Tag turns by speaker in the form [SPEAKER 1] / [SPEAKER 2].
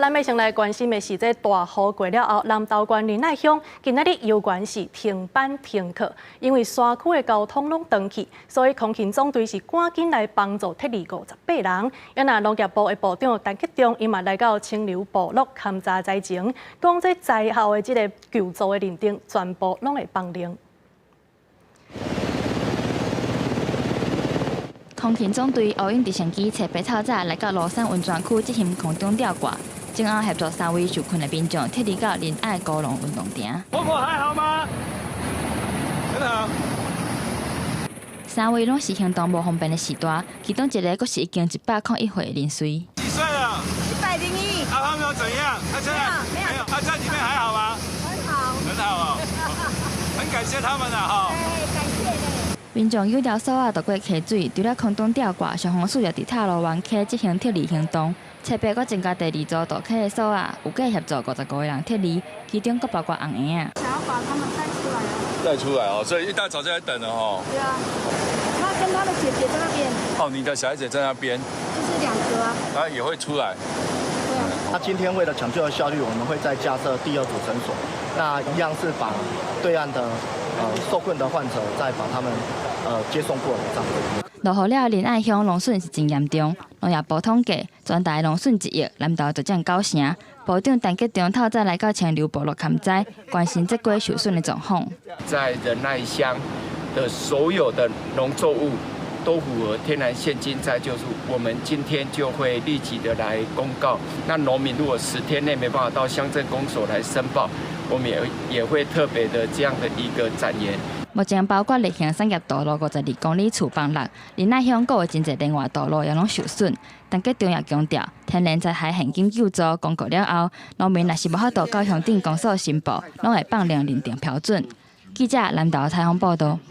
[SPEAKER 1] 咱欲先來關心的是，這大雨過了後，南投縣仁愛鄉今仔日猶原是停班停課，因為山區的交通攏斷去，所以空勤總隊是趕緊來幫助撤離58人。啊若農業部的部長陳吉仲，伊嘛來到清流部落勘查災情，講這災後的這个救助的認定，全部攏會放靈。
[SPEAKER 2] 空勤總隊烏鷹直升機初八透早來到蘆山溫泉區執行空中吊掛，前後協助三位受困的民眾撤離到仁愛高農運動場。
[SPEAKER 3] 婆婆還好嗎？很好。
[SPEAKER 2] 三位攏是行動無方便的序大，其中一个閣是已經101歲的人士。
[SPEAKER 3] 幾歲了？101。啊，他沒有怎樣？他現在沒有。他在裡面還好嗎？
[SPEAKER 4] 很好。
[SPEAKER 3] 很好哦。很感謝他們啦，哈。
[SPEAKER 4] 感謝嘞。
[SPEAKER 2] 民眾有條索仔渡過溪水，除了空中吊掛，消防署也佇塔羅灣溪執行撤離行動。初八閣增加第二組渡溪的索仔，有計協助55個人撤離，其中閣包括紅嬰仔。
[SPEAKER 4] 想要把他們帶出來哦。
[SPEAKER 3] 帶出來哦，所以一大早就在等了哦。
[SPEAKER 4] 對啊，他跟他的姐姐在那邊。
[SPEAKER 3] 哦，你的小孩子在那邊。
[SPEAKER 4] 就是兩個啊。
[SPEAKER 3] 他也會出來。
[SPEAKER 4] 對啊。
[SPEAKER 5] 那今天為了搶救的效率，我們會再架設第二組繩索，那一樣是把對岸的受困的患者再把他們接送過來，這樣子。
[SPEAKER 2] 落雨了，仁愛鄉農損是真嚴重。農業部統計，全台農損1億，南投就佔9成。部長陳吉仲透早來到清流部落勘災，關心這幾受損的狀況。
[SPEAKER 6] 在仁愛鄉的所有的農作物都符合天然現金災救助，我們今天就會立即的來公告。那農民如果10天內沒辦法到鄉鎮公所來申報，我們也會特別的這樣的一個展延。
[SPEAKER 2] 目前包括例行產業道路52公里厝崩落，仁愛鄉閣有真濟連外道路也攏受損。陳吉仲也強調，天然災害現金救助公告了後，農民若是無法度到鄉鎮公所申報，攏會放靈認定標準。記者南投採訪報導。